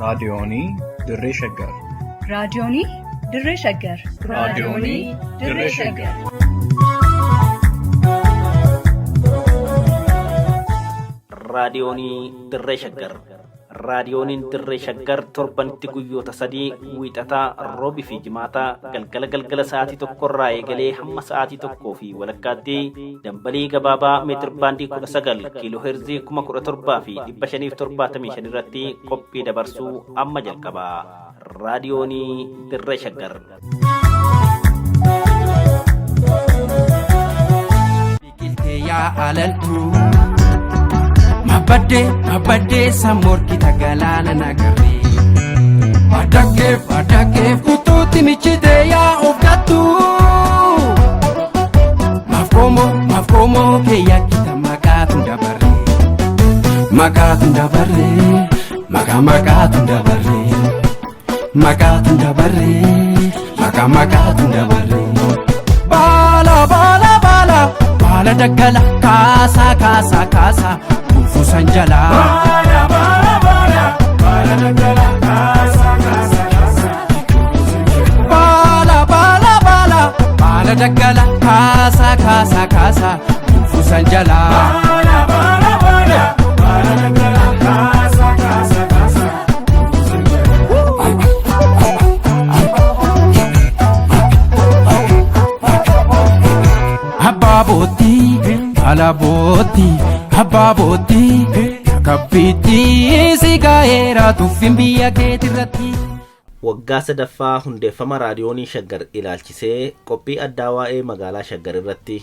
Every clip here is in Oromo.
Raadiyoonii Dirree Shaggar. Raadiyoonii Dirree Shaggar. Raadiyoonii Dirree Shaggar. Raadiyoonii Dirree Shaggar. Raadiyooniin Dirree Shaggar torbanitti guyyoota sadii wiixataa, roobii fi jimaataa galgala galgala sa'aatii tokkorraa eegalee hamma sa'aatii tokkoo fi walakkaatti dambalii gabaabaa meetir baandii 19 kiiloo heerzii 17,575 irratti qophii dabarsuu amma jalqaba. Raadiyoonii Dirree Shaggar. Biqiltee yaa alaltuu Mabaddee mabaddee sammoorkita galaana nagarree Adakkeef adakkeef kutuutti michitee yaa of gattu Mafkoomoo mafkoomoo kee yakkita maqaatu dabarree Maqaatu dabarree maqaa maqaatu dabarree Maqaatu dabarree maqaa maqaatu dabarree Baala baala baala baala daggala kaasaa kaasaa kaasaa kufuusan jalaa. Baala baala baala baala daggala kaasaa kaasaa kaasaa. Baala baala baala baala daggala kaasaa kaasaa kaasaa kufuusan jalaa. Baala baala baala baala daggala kaasaa kaasaa kaasaa. Abbaa boottii baala boottii abbaa boottii kabbiittii si gaa'eera tuffin biyya keetirratti. Waggaa sadaffaa hundeeffama raadiyoonii Shaggar ilaalchisee qophii addaa waa'ee magaalaa Shaggar irratti.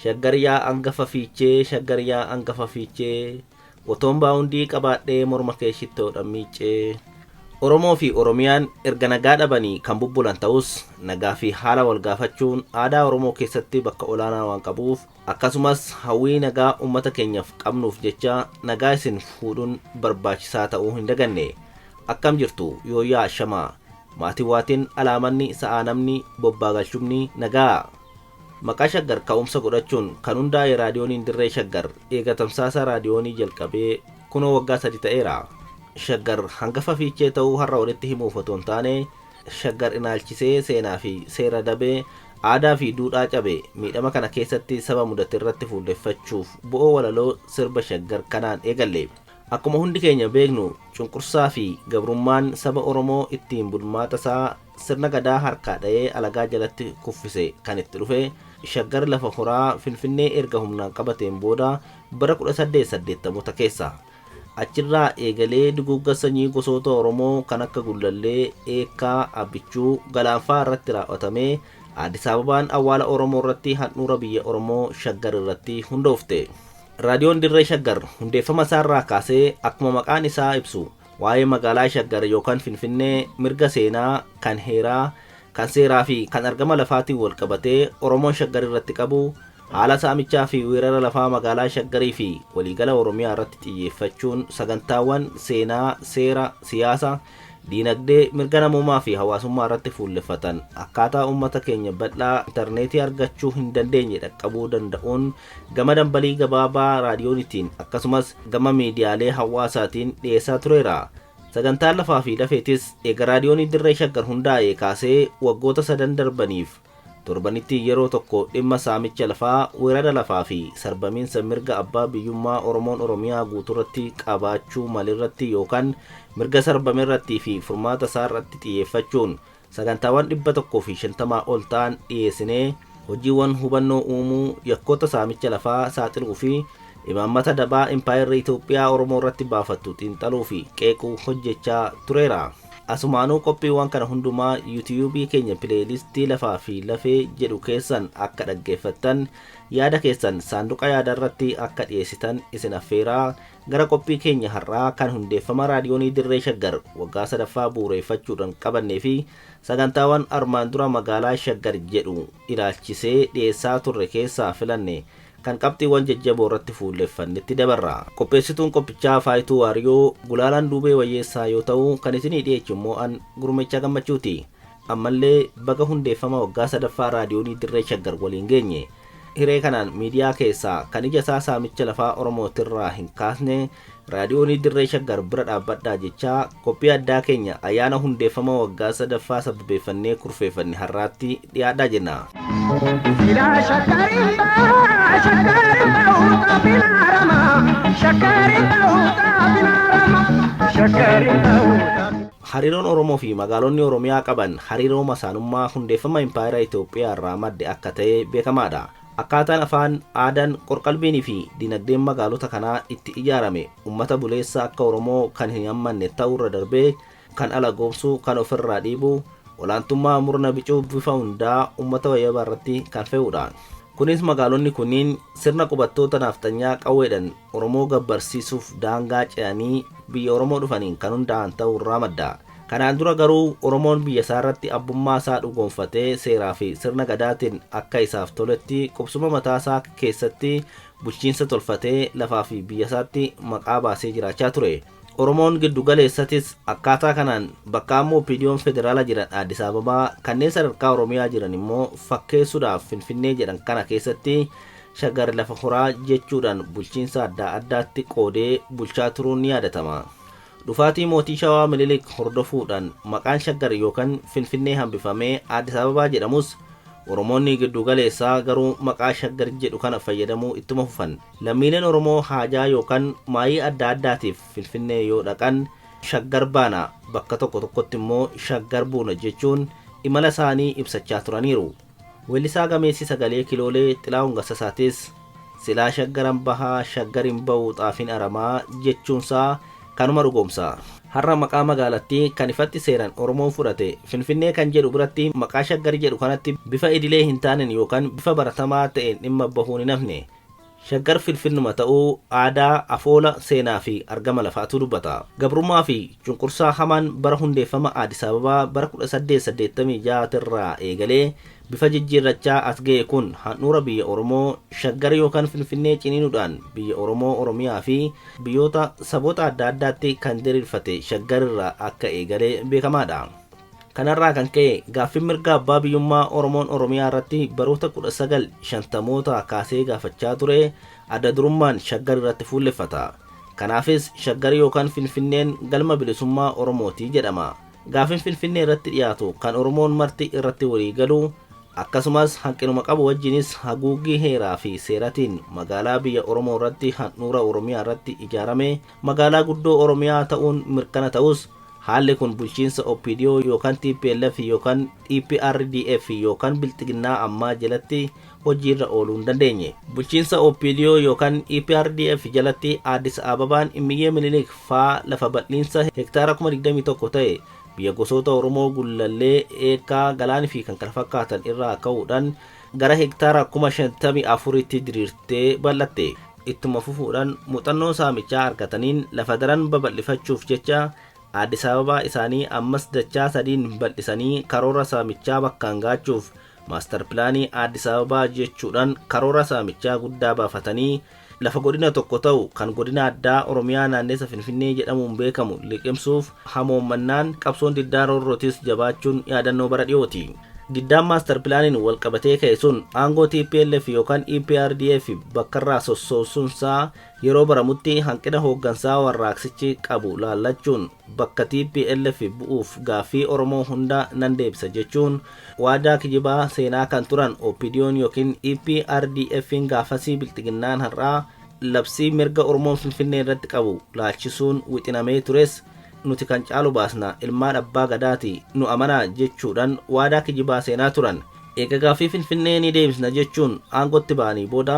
Shaggar yaa angafa fiichee, Shaggar yaa angafa fiichee, otoon baawundii qabaadhee morma kee shittoodhaan miiccee. Oromoo fi Oromiyaan erga nagaa dhabanii kan bubbulan ta'us nagaa fi haala wal gaafachuun aadaa Oromoo keessatti bakka olaanaa waan qabuuf akkasumas hawwii nagaa uummata keenyaaf qabnuuf jecha nagaa isin fuudhuun barbaachisaa ta'uu hin daganne. Akkam jirtu yooyyaa ashamaa maatiin waatiin alaamanni sa'aa namni bobbaa galchumni nagaa. Maqaa Shaggar ka'umsa godhachuun kan hundaa'e raadiyooniin Dirree Shaggar eega tamsaasa raadiyoonii jalqabee kunoo waggaa sadi ta'eera. Shaggar hangafa fiichee ta'uu har'a walitti himuuf otoo hin taane Shaggar ilaalchisee seenaa fi seera dabee aadaa fi duudhaa cabe miidhama kana keessatti saba mudate irratti fuulleffachuuf bo'oo walaloo sirba Shaggar kanaan eegalle. Akkuma hundi keenya beeknu cunqursaa fi gabrummaan saba Oromoo ittiin bulmaata isaa sirna gadaa harkaa dha'ee alagaa jalatti kuffise kan itti dhufe Shaggar lafa horaa Finfinnee erga humnaan qabateen booda bara 1880moota keessa. Achirraa eegalee duguugga sanyii gosoota Oromoo kan akka Gullallee, Eekkaa, Abbichuu, Galaanfaa irratti raawwatamee Addis Ababaan awwaala Oromoo irratti handhuura biyya Oromoo Shaggar irratti hundoofte. Raadiyoon Dirree Shaggar hundeeffama isaarraa kaasee akkuma maqaan isaa ibsu waa'ee magaalaa Shaggar yookaan Finfinnee mirga seenaa kan heeraa kan seeraa fi kan argama lafaatiin wal qabatee Oromoon Shaggar irratti qabu haala saamichaa fi weerara lafaa magaalaa Shaggarii fi waliigala Oromiyaa irratti xiyyeeffachuun sagantaawwan seenaa, seera, siyaasa, diinagdee, mirga namoomaa fi hawaasummaa irratti fuulleffatan akkaataa uummata keenya bal'aa intarneetii argachuu hin dandeenye dhaqqabuu danda'uun gama dambalii gabaabaa raadiyoonitiin akkasumas gama miidiyaalee hawaasaatiin dhiyeessaa tureera. Sagantaan lafaa fi lafeetis eega raadiyoonii Dirree Shaggar hundaa'ee kaasee waggoota sadan darbaniif torbanitti yeroo tokko dhimma saamicha lafaa, weerara lafaa fi sarbamiinsa mirga abbaa biyyummaa Oromoon Oromiyaa guuturratti qabaachuu malirratti yookaan mirga sarbamerratti fi furmaata isaarratti xiyyeeffachuun sagantaawwan 150 ol ta'an dhiyeessinee hojiiwwan hubannoo uumuu yakkoota saamicha lafaa saaxiluu fi imaammata dabaa impaayerri Itoophiyaa Oromoo irratti baafattu xiinxaluu fi qeequu hojjechaa tureera. Asumaanuu qophiiwwan kana hundumaa yuutiyuubii keenya pileelistii lafaa fi lafee jedhu keessan akka dhaggeeffattan yaada keessan saanduqa yaadaarratti akka dhiyeessitan isin affeeraa gara qophii keenya har'aa kan hundeeffama raadiyoonii Dirree Shaggar waggaa sadaffaa bu'uureeffachuudhaan qabannee fi sagantaawwan armaan dura magaalaa Shaggar jedhu ilaalchisee dhiyeessaa turre keessaa filanne kan qabxiiwwan jajjaboo irratti fuulleffannetti dabarra. Qopheessituun qophichaa Faayituu Waariyoo Gulaalaan Duubee Wayyeessaa yoo ta'u kan isinii dhiyeechu immoo an Gurmeechaa Gammachuuti. Ammallee baga hundeeffama waggaa sadaffaa raadiyoonii Dirree Shaggar waliin geenye. Hiree kanaan miidiyaa keessaa kan ija isaa saamicha lafaa Oromootirraa hin kaasne Raadiyoonii Dirree Shaggar bira dhaabbadhaa jechaa qophii addaa keenya ayyaana hundeeffama waggaa sadaffaa sababeeffannee kurfeeffanne har'aatti dhiyaadhaa jenna. Silaa shakkariin ba'a shakkariin ba'uu xaafin harama shakkariin ba'uu xaafin harama shakkariin ba'uu xaafin. Hariiroon Oromoo fi magaalonni Oromiyaa qaban hariiroo masaanummaa hundeeffama Impaayera Itoophiyaa irraa madde akka ta'e beekamaadha. Akkaataan afaan, aadaan, qorqalbiinii fi dinagdeen magaalota kanaa itti ijaarame uummata buleessa akka Oromoo kan hin hammanne ta'uurra darbee kan ala goomsuu, kan ofirraa dhiibu, olaantummaa murna bicuu bifa hundaa uummata wayyabaa irratti kan fe'udha. Kunis magaalonni kunniin sirna qubattoota naafxanyaa qawweedhaan Oromoo gabbarsiisuuf daangaa ce'anii biyya Oromoo dhufaniin kan hundaa'an ta'uurraa madda. Kanaan dura garuu Oromoon biyya isaa irratti abbummaa isaa dhugoomfatee seeraa fi sirna gadaatiin akka isaaf toletti qubsuma mataa isaa keessatti bulchiinsa tolfatee lafaa fi biyya isaatti maqaa baasee jiraachaa ture. Oromoon giddu galeessatis akkaataa kanaan bakka amma OPDOn federaala jiran Addis Ababaa, kanneen sadarkaa Oromiyaa jiran immoo fakkeessuudhaaf Finfinnee jedhan kana keessatti Shaggar lafa horaa jechuudhaan bulchiinsa adda addaatti qoodee bulchaa turuun ni yaadatama. Dhufaatii mootii Shawaa Minilik hordofuudhaan maqaan Shaggar yookaan Finfinnee hambifamee Addis Ababaa jedhamus Oromoonni giddu galeessaa garuu maqaa Shaggar jedhu kana fayyadamuu ittuma fufan. Lammiileen Oromoo haajaa yookaan maayii adda addaatiif Finfinnee yoo dhaqan Shaggar baana, bakka tokko tokkotti immoo Shaggar buuna jechuun imala isaanii ibsachaa turaniiru. Weellisaa gameessi sagalee kiloolee Xilaahun Gassasaatis silaa Shaggaran bahaa Shaggar hin ba'u xaafiin aramaa jechuunsaa kanuma dhugoomsa. Har'a maqaa magaalattii kan ifatti seeraan Oromoon fudhate Finfinnee kan jedhu biratti maqaa Shaggar jedhu kanatti bifa idilee hin taaneen yookaan bifa baratamaa ta'een dhimma bahuun hin hafne. Shaggar Finfinnuma ta'uu aadaa, afoola, seenaa fi argama lafaatu dubbata. Gabrummaa fi cunqursaa hamaan bara hundeeffama Addis Ababaa bara 1886 irraa eegalee bifa jijjiirrachaa as ga'e kun handhuura biyya Oromoo Shaggar yookaan Finfinnee ciniinuudhaan biyya Oromoo Oromiyaa fi biyyoota saboota adda addaatti kan diriirfate Shaggar irraa akka eegale beekamaadha. Kanarraa kan ka'e gaaffiin mirga abbaa biyyummaa Oromoon Oromiyaa irratti baroota 1950moota kaasee gaafachaa ture adda durummaan Shaggar irratti fuulleffata. Kanaafis Shaggar yookaan Finfinneen galma bilisummaa Oromooti jedhama. Gaaffiin Finfinnee irratti dhiyaatu kan Oromoon marti irratti walii galu akkasumas hanqinuma qabu wajjinis haguuggii heeraa fi seeratiin magaalaa biyya Oromoo irratti handhuura Oromiyaa irratti ijaarame magaalaa guddoo Oromiyaa ta'uun mirkana ta'us haalli kun bulchiinsa OPDO yookaan TPLF yookaan EPRDF yookaan Bilxiginnaa ammaa jalatti hojiirra ooluu hin dandeenye. Bulchiinsa OPDO yookaan EPRDF jalatti Addis Ababaan Immiyyee Minilik faa lafa bal'iinsa hektaara 21,000 ta'e biyya gosoota Oromoo Gullallee, Eekkaa, Galaanii fi kan kana fakkaatan irraa ka'uudhaan gara hektaara 54,000tti diriirtee bal'atte. Ittuma fufuudhaan muuxannoo saamichaa argataniin lafa daran babal'ifachuuf jecha Addis Ababaa isaanii ammas dachaa sadiin bal'isanii karoora saamichaa bakkaan gaachuuf maastar pilaanii Addis Ababaa jechuudhaan karoora saamichaa guddaa baafatanii lafa godina tokko ta'u kan godina addaa Oromiyaa naanneessa Finfinnee jedhamuun beekamu liqimsuuf hamoommannaan qabsoon diddaa roorrootis jabaachuun yaadannoo bara dhiyooti. Diddaan maastar pilaaniin wal qabatee ka'e sun aangoo TPLF yookaan EPRDF bakkarraa sossoosuunsaa yeroo baramutti hanqina hooggansaa warraaqsichi qabu laallachuun bakka TPLF bu'uuf gaaffii Oromoo hunda nan deebisa jechuun waadaa kijibaa seenaa kan turan OPDOn yookiin EPRDF'n gaafasii Bilxiginnaan har'aa labsii mirga Oromoon Finfinnee irratti qabu laalchisuun wixinamee tures nuti kan caalu baasna ilmaan abbaa gadaati nu amanaa jechuudhaan waadaa kijibaa seenaa turan. Eega gaaffii Finfinnee ni deebisna jechuun aangootti ba'anii booda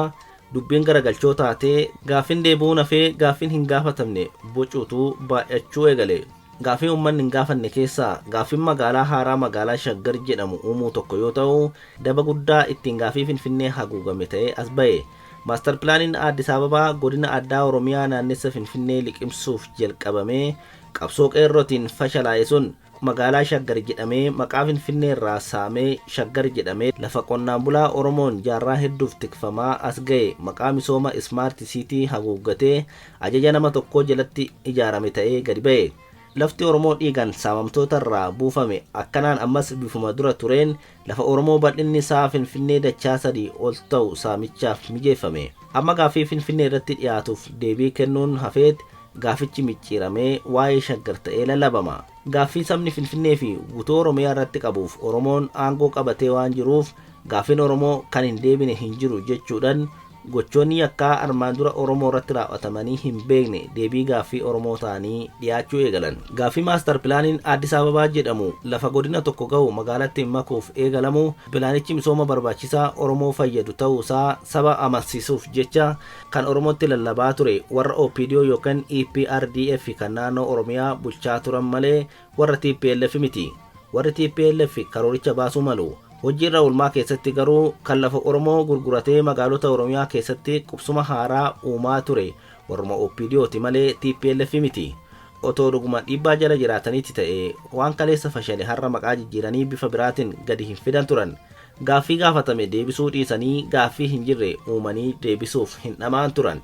dubbiin garagalchoo taatee gaaffiin deebi'uun hafee gaaffiin hin gaafatamne bocuutu baay'achuu eegale. Gaaffii uummanni hin gaafanne keessaa gaaffiin magaalaa haaraa magaalaa Shaggar jedhamu uumuu tokko yoo ta'u daba guddaa ittiin gaaffii Finfinnee haguugame ta'ee as ba'e. Maastar pilaaniin Addis Ababaa godina addaa Oromiyaa naannessa Finfinnee liqimsuuf jalqabamee qabsoo qeerrootiin fashalaa'e sun magaalaa Shaggar jedhamee maqaa Finfinnee irraa saamee Shaggar jedhamee lafa qonnaan bulaa Oromoon jaarraa hedduuf tikfamaa as ga'e maqaa misooma Ismaart Siitii haguuggatee ajaja nama tokkoo jalatti ijaarame ta'ee gadi ba'e. Lafti Oromoo dhiigaan saamamtoota irraa buufame akkanaan ammas bifuma dura tureen lafa Oromoo bal'inni isaa Finfinnee dachaa 3 ol ta'u saamichaaf mijeeffame. Amma gaaffii Finfinnee irratti dhiyaatuuf deebii kennuun hafeet gaafichi micciiramee waa'ee Shaggar ta'ee lallabama. Gaaffii sabni Finfinnee fi guutuu Oromiyaa irratti qabuuf Oromoon aangoo qabatee waan jiruuf gaaffiin Oromoo kan hin deebine hin jiru jechuudhaan gochoonni yakkaa armaan dura Oromoo irratti raawwatamanii hin beekne deebii gaaffii Oromoo ta'anii dhiyaachuu eegalan. Gaaffii maastar pilaaniin Addis Ababaa jedhamu lafa godina tokko ga'u magaalatti makuuf eegalamu pilaanichi misooma barbaachisaa Oromoo fayyadu ta'uusaa saba amansiisuuf jecha kan Oromootti lallabaa ture warra OPDO yookaan EPRDF kan naannoo Oromiyaa bulchaa turan malee warra TPLF miti. Warri TPLF karooricha baasuu malu. Hojii irra oolmaa keessatti garuu kan lafa Oromoo gurguratee magaalota Oromiyaa keessatti qubsuma haaraa uumaa ture warruma OPDOti malee TPLF miti. Otoo dhuguma dhiibbaa jala jiraataniiti ta'e waan kaleessa fashale har'a maqaa jijjiiranii bifa biraatiin gadi hin fidan turan. Gaaffii gaafatame deebisuu dhiisanii gaaffii hin jirre uumanii deebisuuf hin dhama'an turan.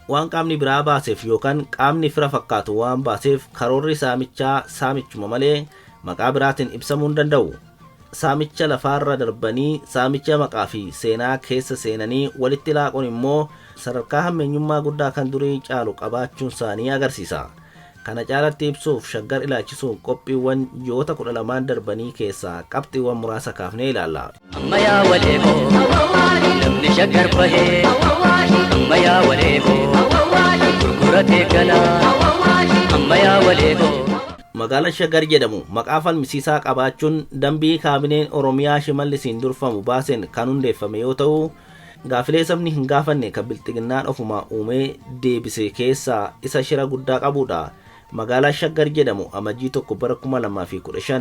Waan qaamni biraa baaseef yookaan qaamni fira fakkaatu waan baaseef karoorri saamichaa saamichuma malee maqaa biraatiin ibsamuu hin danda'u. Saamicha lafaarra darbanii saamicha maqaa fi seenaa keessa seenanii walitti laaquun immoo sadarkaa hammeenyummaa guddaa kan durii caalu qabaachuun isaanii agarsiisa. Kana caalatti ibsuuf Shaggar ilaalchisuun qophiiwwan ji'oota 12 darbanii keessaa qabxiiwwan muraasa kaafnee ilaalla. Ammayyaa waleekoo namni Shaggar bahee, ammayyaa waleekoo gurguratee galaa, ammayyaa waleekoo. Magaalaan Shaggar jedhamu maqaa falmisiisaa qabaachuun dambii kaabineen Oromiyaa Shimallisiin durfamu baaseen kan hundeeffame yoo ta'u, gaafilee sabni hin gaafanne kan bilxiginnaan ofumaa uumee deebise keessaa isa shira guddaa qabudha. Magaalaa Shaggar jedhamu Amajjii 1 bara 2015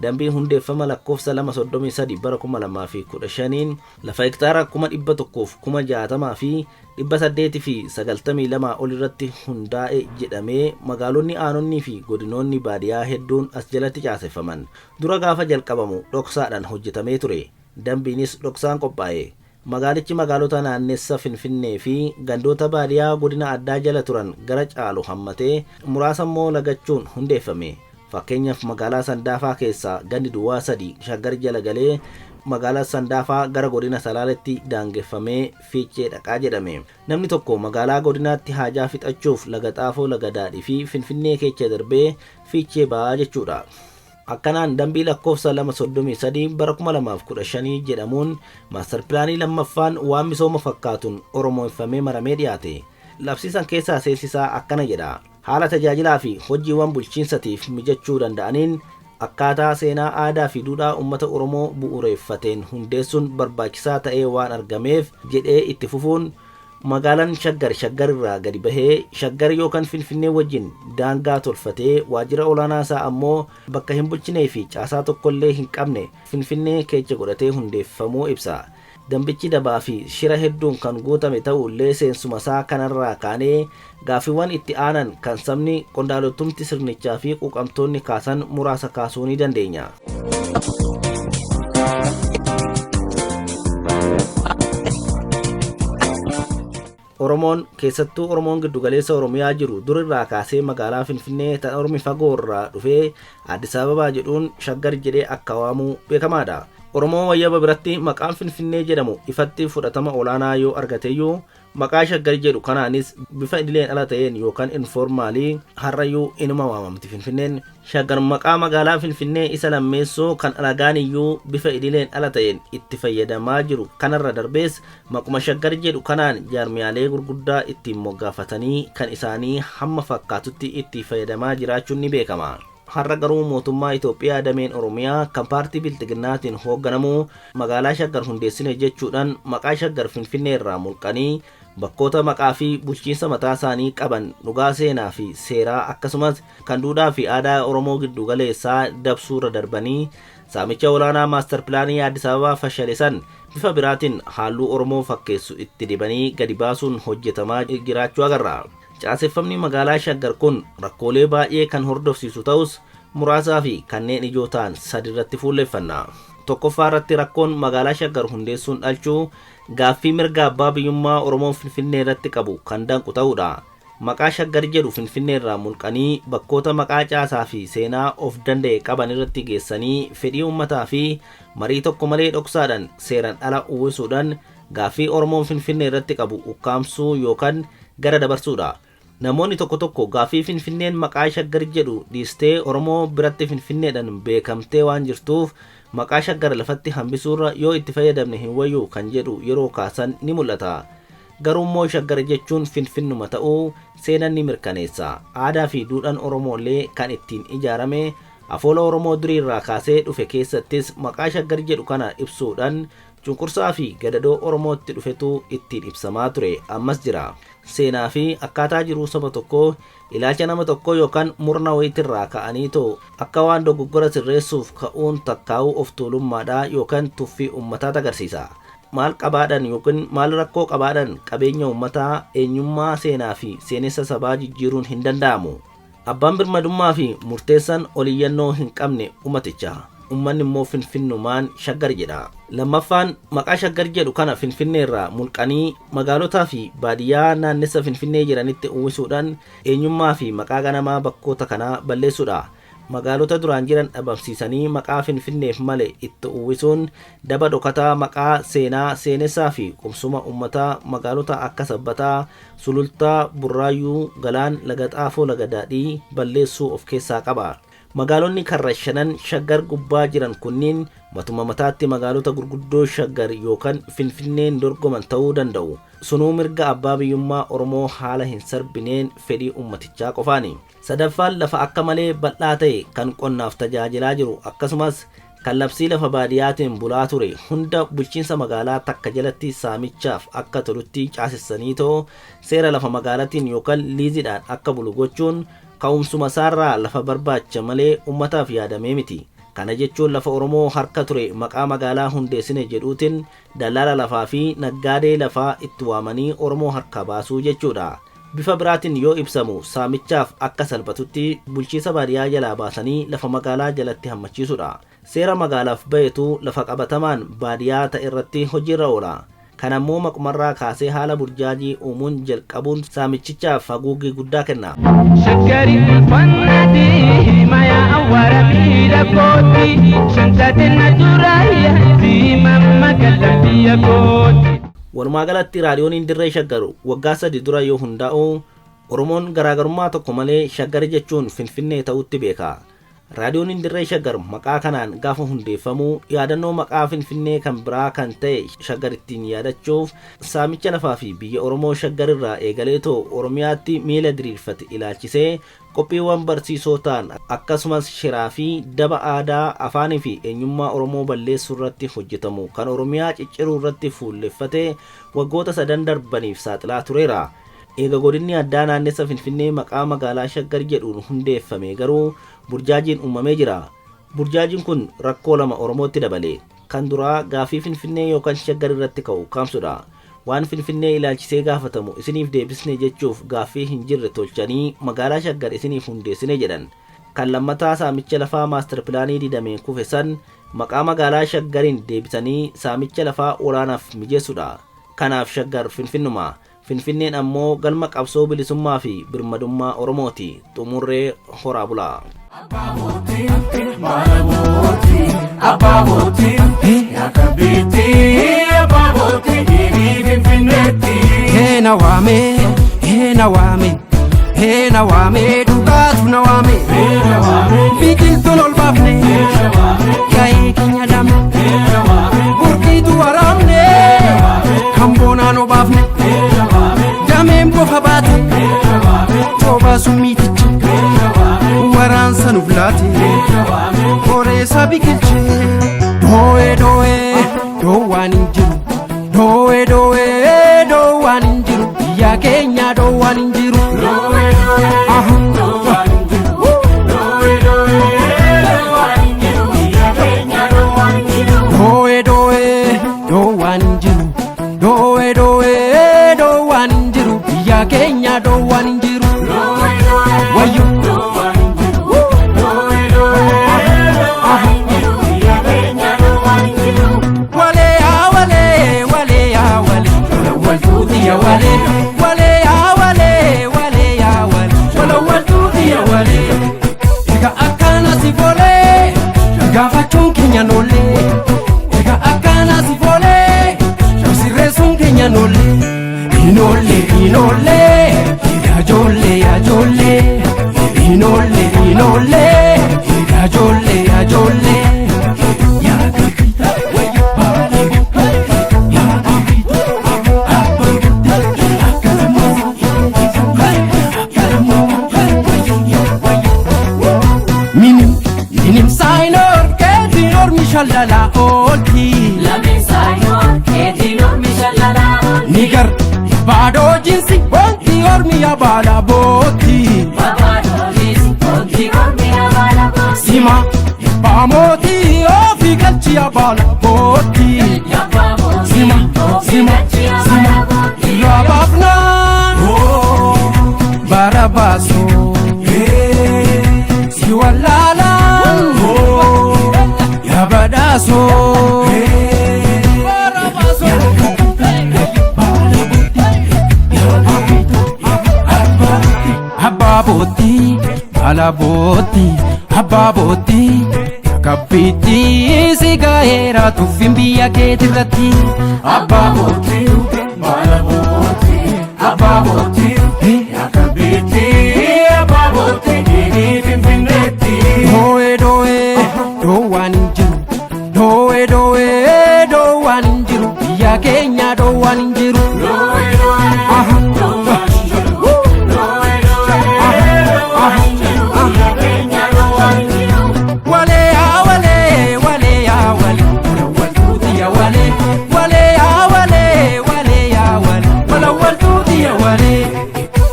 dambii hundeeffama lakkoofsa 233 bara 2015 lafa hektaara 160,892 ol irratti hundaa'e jedhamee magaalonni, aanonni fi godinoonni baadiyaa hedduun as jalatti caaseffaman. Dura gaafa jalqabamu dhoksaadhaan hojjetamee ture. Dambiinis dhoksaan qophaa'e. Magaalichi magaalota naannessa Finfinnee fi gandoota baadiyaa godina addaa jala turan gara caalu hammatee muraasa immoo lagachuun hundeeffame. Fakkeenyaaf magaalaa Sandaafaa keessaa gandi duwwaa 3 Shaggar jala galee magaalaa Sandaafaa gara godina Salaaletti daangeffamee Fiichee dhaqaa jedhame. Namni tokko magaalaa godinaatti haajaa fixachuuf Laga Xaafoo, Laga Daadhii fi Finfinnee keecha darbee Fiichee ba'aa jechuudha. Akkanaan dambii lakkoofsa 233 bara 2015 jedhamuun maastar pilaanii lammaffaan waan misooma fakkaatuun Oromoeffamee maramee dhiyaate. Labsiisan keessaa seensisaa akkana jedha. Haala tajaajilaa fi hojiiwwan bulchiinsatiif mijachuu danda'aniin akkaataa seenaa, aadaa fi duudhaa uummata Oromoo bu'uureeffateen hundeessuun barbaachisaa ta'ee waan argameef jedhee itti fufuun magaalaan Shaggar Shaggar irraa gadi bahee Shaggar yookaan Finfinnee wajjin daangaa tolfatee waajjira olaanaa isaa ammoo bakka hin bulchinee fi caasaa tokkollee hin qabne Finfinnee keessa godhatee hundeeffamuu ibsa. Dambichi dabaa fi shira hedduun kan guutame ta'ullee seensuma isaa kanarraa kaanee gaaffiiwwan itti aanan kan sabni, qondaalottumti sirnichaa fi quuqamtoonni kaasan muraasa kaasuu ni dandeenya. Oromoon keessattuu Oromoon giddugaleessa Oromiyaa jiru durirraa kaasee magaalaa Finfinnee tan Ormi fagoo irraa dhufee Addis Ababaa jedhuun Shaggar jedhee akka waamuu beekamaadha. Oromoo wayyaba biratti maqaan Finfinnee jedhamu ifatti fudhatama olaanaa yoo argateyyuu maqaa Shaggar jedhu kanaanis bifa idileen ala ta'een yookaan informaalii har'ayyuu inuma waamamti Finfinneen. Shaggar maqaa magaalaa Finfinnee isa lammeessoo kan alagaan iyyuu bifa idileen ala ta'een itti fayyadamaa jiru kanarra darbees maquma Shaggar jedhu kanaan jaarmiyaalee gurguddaa ittiin moggaafatanii kan isaanii hamma fakkaatutti itti fayyadamaa jiraachuun ni beekama. Har'a garuu mootummaa Itoophiyaa dameen Oromiyaa kan paartii Bilxiginnaatiin hoogganamu magaalaa Shaggar hundeessine jechuudhaan maqaa Shaggar Finfinnee irraa mulqanii bakkoota maqaa fi bulchiinsa mataa isaanii qaban dhugaa seenaa fi seeraa akkasumas kan duudhaa fi aadaa Oromoo giddu galeessaa dabsuurra darbanii saamicha olaanaa maastar pilaanii Addis Ababaa fashale san bifa biraatiin halluu Oromoo fakkeessu itti dibanii gadi baasuun hojjetamaa jiraachuu agarra. Caaseffamni magaalaa Shaggar kun rakkoolee baay'ee kan hordofsiisu ta'us muraasaa fi kanneen ijoo ta'an sadi irratti fuulleffanna. Tokkoffaa irratti rakkoon magaalaa Shaggar hundeessuun dhalchuu gaaffii mirga abbaa biyyummaa Oromoon Finfinnee irratti qabu kan danqu ta'uudha. Maqaa Shaggar jedhu Finfinnee irraa mulqanii bakkoota maqaa caasaa fi seenaa of danda'e qaban irratti geessanii fedhii uummataa fi marii tokko malee dhoksaadhaan seeraan ala uwwisuudhaan gaaffii Oromoon Finfinnee irratti qabu ukkaamsuu yookaan gara dabarsuudha. Namoonni tokko tokko gaaffii Finfinneen maqaa Shaggar jedhu dhiistee Oromoo biratti Finfinneedhaan beekamtee waan jirtuuf maqaa Shaggar lafatti hambisuurra yoo itti fayyadamne hin wayyu kan jedhu yeroo kaasan ni mul'ata. Garuu immoo Shaggar jechuun Finfinnuma ta'uu seenaan ni mirkaneessa. Aadaa fi duudhaan Oromoo illee kan ittiin ijaarame afoola Oromoo durii irraa kaasee dhufe keessattis maqaa Shaggar jedhu kana ibsuudhaan cunqursaa fi gadadoo Oromootti dhufetu ittiin ibsamaa ture, ammas jira. Seenaa fi akkaataa jiruu saba tokkoo ilaalcha nama tokkoo yookaan murna wayiitirraa ka'anii too akka waan dogoggora sirreessuuf ka'uun takkaa'uu of tuulummaadhaa yookaan tuffii uummataatu agarsiisa. Maal qabaadhan yookiin maal rakkoo qabaadhan qabeenya uummataa, eenyummaa, seenaa fi seenessa sabaa jijjiiruun hin danda'amu. Abbaan birmadummaa fi murteessan oliyyannoo hin qabne ummaticha. Ummanni immoo Finfinnumaan Shaggar jedha. Lammaffaan, maqaa Shaggar jedhu kana Finfinnee irraa mulqanii magaalotaa fi baadiyyaa naannessa Finfinnee jiranitti uwwisuudhaan eenyummaa fi maqaa ganamaa bakkoota kanaa balleessuudha. Magaalota duraan jiran dhabamsiisanii maqaa Finfinneef male itti uwwisuun daba dhokataa maqaa seenaa, seenessaa fi qubsuma uummataa magaalota akka Sabbataa, Sulultaa, Burraayyuu, Galaan, Laga Xaafoo, Laga Daadhii balleessuu of keessaa qaba. Magaalonni karra shanan Shaggar gubbaa jiran kunniin matuma mataatti magaalota gurguddoo Shaggar yookaan Finfinneen dorgoman ta'uu danda'u. Sunuu mirga abbaa biyyummaa Oromoo haala hin sarbineen fedhii uummatichaa qofaani. Sadaffaan, lafa akka malee bal'aa ta'e kan qonnaaf tajaajilaa jiru akkasumas kan labsii lafa baadiyyaatiin bulaa ture hunda bulchiinsa magaalaa takka jalatti saamichaaf akka tolutti caasessanii too seera lafa magaalatiin yookaan liiziidhaan akka bulu gochuun ka'umsuma isaarraa lafa barbaacha malee uummataaf yaadamee miti. Kana jechuun lafa Oromoo harka ture maqaa magaalaa hundeessine jedhuutiin dallaala lafaa fi naggaadee lafaa itti waamanii Oromoo harkaa baasuu jechuudha. Bifa biraatiin yoo ibsamu saamichaaf akka salphatutti bulchiinsa baadiyyaa jalaa baasanii lafa magaalaa jalatti hammachiisudha. Seera magaalaaf bahetu lafa qabatamaan baadiyyaa ta'e irratti hojiirra oola. Kana immoo maqumarraa kaasee haala burjaajii uumuun jalqabuun saamichichaaf haguuggii guddaa kenna. Shaggari ulfannaati mayaa awwaara miila kooti shantaate na dura yaati mamma gala biyya kooti. Walumaa galatti raadiyooniin Dirree Shaggar waggaa 3 dura yoo hundaa'u Oromoon garaagarummaa tokko malee Shaggar jechuun Finfinnee ta'utti beeka. Raadiyooniin Dirree Shaggar maqaa kanaan gaafa hundeeffamu yaadannoo maqaa Finfinnee kan biraa kan ta'e Shaggar ittiin yaadachuuf saamicha lafaa fi biyya Oromoo Shaggar irraa eegaleetoo Oromiyaatti miila diriirfate ilaalchisee qophiiwwan barsiisoo ta'an akkasumas shiraa fi daba aadaa, afaanii fi eenyummaa Oromoo balleessuu irratti hojjetamu kan Oromiyaa cicciruu irratti fuulleffate waggoota sadan darbaniif saaxilaa tureera. Eega godinni addaa naannessa Finfinnee maqaa magaalaa Shaggar jedhuun hundeeffame garuu burjaajiin uumamee jira. Burjaajiin kun rakkoo lama Oromootti dabale. Kan duraa gaaffii Finfinnee yookaan Shaggar irratti ka'u kaamsudha. Waan Finfinnee ilaalchisee gaafatamu isiniif deebisne jechuuf gaaffii hin jirre tolchanii magaalaa Shaggar isiniif hundeessine jedhan. Kan lammataa saamicha lafaa maastar pilaanii didameen kufe san maqaa magaalaa Shaggariin deebisanii saamicha lafaa olaanaaf mijeessudha. Kanaaf Shaggar Finfinnuma. Finfinneen ammoo galma qabsoo bilisummaa fi birmadummaa Oromooti. Xumurree horaa bulaa. Heena waame, heena waame, heena waame, dhugaatu na waame. Biqiltuun ol baafne, ga'ee keenya dhabne, burqiitu waraabne, kan boonaan obaafne, dameen bofa baate, coobaa summiiticha, waraansa nuuf laate, qoreessa biqilche. Doo'ee doo'ee doowwaan hin jiru, doo'ee doo'ee doowwaan hin jiru, biyya keenya doowwaan hin jiru. Aha. Doo'ee doo'ee doowwaan hin jiru, doo'ee doo'ee doowwaan hin jiru, biyya keenya doowwaan hin jiru. Wayyo. Walee yaa walee, walee yaa walee, tola wal fuuti yaa walee, walee yaa walee, walee. Yajoollee yajoollee inoollee inoollee yajoollee yajoollee. Minim minim saayinoor keetiin ormi shallalaa oolti. Nigar baadoo jinsi wanti ormi yaabala booti. Sima baamooti ofi galchi yaabala booti. Sima sima sima irraa baafnaa bara baasoo si wallaalaan yaa badhaasoo. Abbaa bootti baala bootti abbaa bootti kabbitti si gaheera tuffin biyya keetirratti. Abbaa bootti baala bootti abbaa bootti Yakabiti ababooti diinii finfinneetti. Doo'ee doo'ee doowwaan hin jiru doo'ee doo'ee doowwaan hin jiru biyya keenya doowwaan hin jiru. Aha. Walee yaa walee walee yaa walee walawwaltuuti yaa walee walee yaa walee walee yaa walee walawwaltuuti yaa walee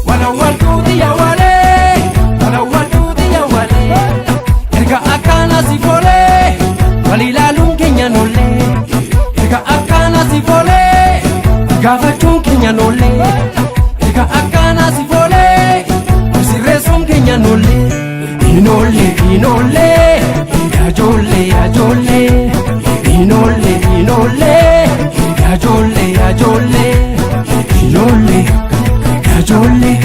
walawwaltuuti yaa walee walawwaltuuti yaa walee erga akkaana si folee wal ilaaluun keenya nollee erga akkaana si folee gaafachuun keenya nollee erga akkaana si folee sirreessuun keenya nollee. Inoollee inoollee yajoollee yajoollee inoollee inoollee yajoollee yajoollee inoollee yajoollee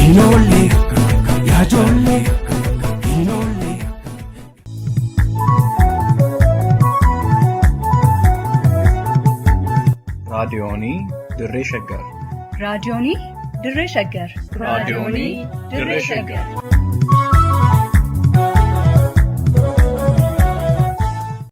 inoollee yajoollee inoollee. Raadiyoonii Dirree Shaggar. Raadiyoonii Dirree Shaggar. Raadiyoonii Dirree Shaggar.